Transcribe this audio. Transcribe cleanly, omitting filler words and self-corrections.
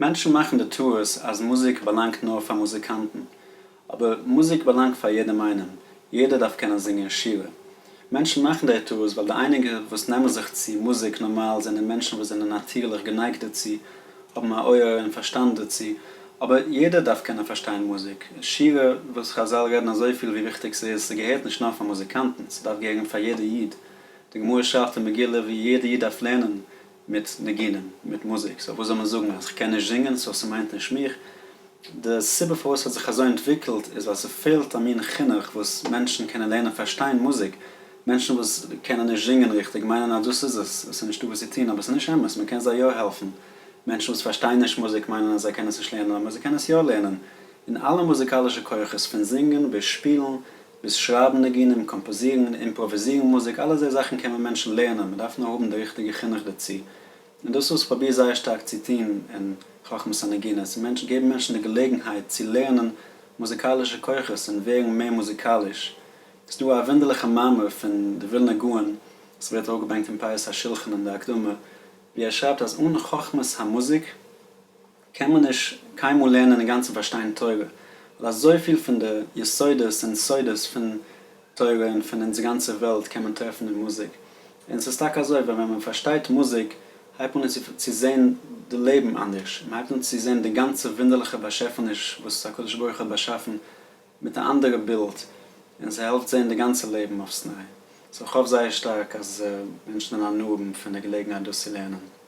מענטשן מאכן די טעות אז מוזיק באלאנגט נאר פאר מוזיקאנטן, אבער מוזיק באלאנגט פאר יעדעם איינעם, יעדער דארף קענען זינגען שירה. מענטשן מאכן די טעות ווייל די אייניגע וואס נעמען זיך צו מוזיק נארמאל זענען מענטשן וואס זענען נאטירליך גענייגט דערצו, האבן א אויער און פארשטאנד דערצו, אבער יעדער דארף קענען פארשטיין מוזיק. שירה וואס חזל רעדן אזויפיל ווי וויכטיג ס'איז, ס'געהערט נישט נאר פאר מוזיקאנטן, ס'דארף געהערן פאר יעדע איד. די גמרא שרייבט אין מגילה ווי יעדע איד דארף לערנען מיט ניגונים, מיט מוזיק, so וואס זאל מען זאגן אז כ'קען נישט זינגען so ס'מיינט נישט מיך? די סיבה פארוואס ס'האט זיך אזוי אנטוויקלט איז ווייל ס'פעלט א מין חינוך וואס מענטשן קענען לערנען פארשטיין מוזיק, מענטשן וואס קענען נישט זינגען ריכטיג מיינען אז דאס איז עס, עס איז נישטא וואס צו טון, אבער ס'איז נישט אמת, מ'קען זיי יא העלפן, מענטשן וואס פארשטייען נישט מוזיק מיינען אז זיי קענען עס נישט לערנען אבער זיי קענען עס יא לערנען, און אלע מוזיקאלישע כוחות פון זינגען ביז שפילן ביז שרייבן ניגונים, קאמפאזירן, אימפראוויזירן מוזיק, אלע די זאכן קען מען מענטשן לערנען, מען דארף נאר האבן די ריכטיגע חינוך דערצו. און דאס איז וואס איך פרוביר זייער שטארק צו טון אין חכמת הנגינה, צו מענטשן, געבן מענטשן די געלעגנהייט צו לערנען מוזיקאלישע כוחות און ווערן מער מוזיקאליש. ס'איז דא א וואונדערליכע מאמר פון די ווילנער גאון, עס ווערט אראפגעברענגט אין פירות השולחן אין די הקדמה, ווי ער שרייבט אז אן חכמת המוזיק, קען מען נישט קיינמאל לערנען אינגאנצן פארשטיין תורה, ווייל אזויפיל פון די יסודות און סודות פון תורה און פון אונזער גאנצע וועלט קען מען טרעפן אין מוזיק. און ס'איז טאקע אזוי, ווען ווען מען פארשטייט מוזיק הייבט מען אן צו זען די לעבן אנדערש, מען הייבט אן צו זען די גאנצע וואונדערליכע באשעפעניש וואס הקדוש ברוך הוא האט באשאפן מיט א אנדערע בילד, און ס'העלפט זען די גאנצע לעבן אויפסניי. so כ'האף זייער שטארק אז מענטשן וועלן הנאה האבן פון די געלעגנהייט דאס צו לערנען.